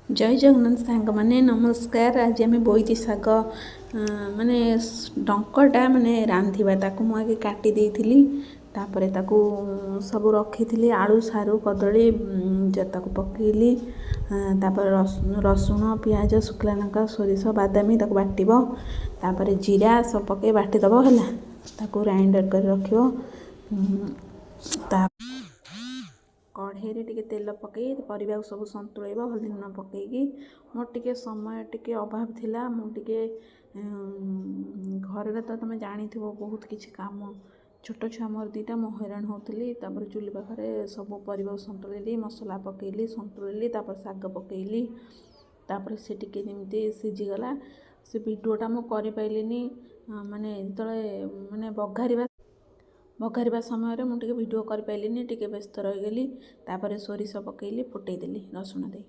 ଜୟ ଜଗନ୍ନାଥ ସାଙ୍ଗମାନେ, ନମସ୍କାର। ଆଜି ଆମେ ବୋଇତି ଶାଗ ମାନେ ଡଙ୍କଟା ମାନେ ରାନ୍ଧିବା। ତାକୁ ମୁଁ ଆଗେ କାଟି ଦେଇଥିଲି, ତାପରେ ତାକୁ ସବୁ ରଖିଥିଲି, ଆଳୁ, ସାରୁ, କଦଳୀ ତାକୁ ପକେଇଲି। ତାପରେ ରସୁଣ, ପିଆଜ, ଶୁଖିଲା ଲଙ୍କା, ସୋରିଷ, ବାଦାମୀ ତାକୁ ବାଟିବ। ତାପରେ ଜିରା ସବୁ ପକେଇ ବାଟିଦେବ ହେଲା, ତାକୁ ଗ୍ରାଇଣ୍ଡର କରି ରଖିବ। ତା କଢ଼େଇରେ ଟିକେ ତେଲ ପକେଇ ପରିବାକୁ ସବୁ ସନ୍ତୁଳେଇବ ହଳଦୀ ଲୁଣ ପକେଇକି। ମୋର ଟିକେ ସମୟ ଟିକେ ଅଭାବ ଥିଲା। ମୁଁ ଟିକେ ଘରରେ ତ ତୁମେ ଜାଣିଥିବ ବହୁତ କିଛି କାମ, ଛୋଟ ଛୁଆ ମୋର ଦୁଇଟା, ମୁଁ ହଇରାଣ ହେଉଥିଲି। ତାପରେ ଚୁଲି ପାଖରେ ସବୁ ପରିବାକୁ ସନ୍ତୁଳିଲି, ମସଲା ପକେଇଲି, ସନ୍ତୁଳିଲି, ତାପରେ ଶାଗ ପକେଇଲି। ତାପରେ ସେ ଟିକେ ଯେମିତି ସିଝିଗଲା, ସେ ଭିଡ଼ିଓଟା ମୁଁ କରିପାରିଲିନି। ମାନେ ଯେତେବେଳେ ମାନେ ବଘାରିବା ସମୟରେ ମୁଁ ଟିକେ ଭିଡ଼ିଓ କରିପାରିଲିନି, ଟିକେ ବ୍ୟସ୍ତ ରହିଗଲି। ତାପରେ ସୋରିଷ ପକେଇଲି, ଫୁଟେଇଦେଲି ରସୁଣ ଦେଇ।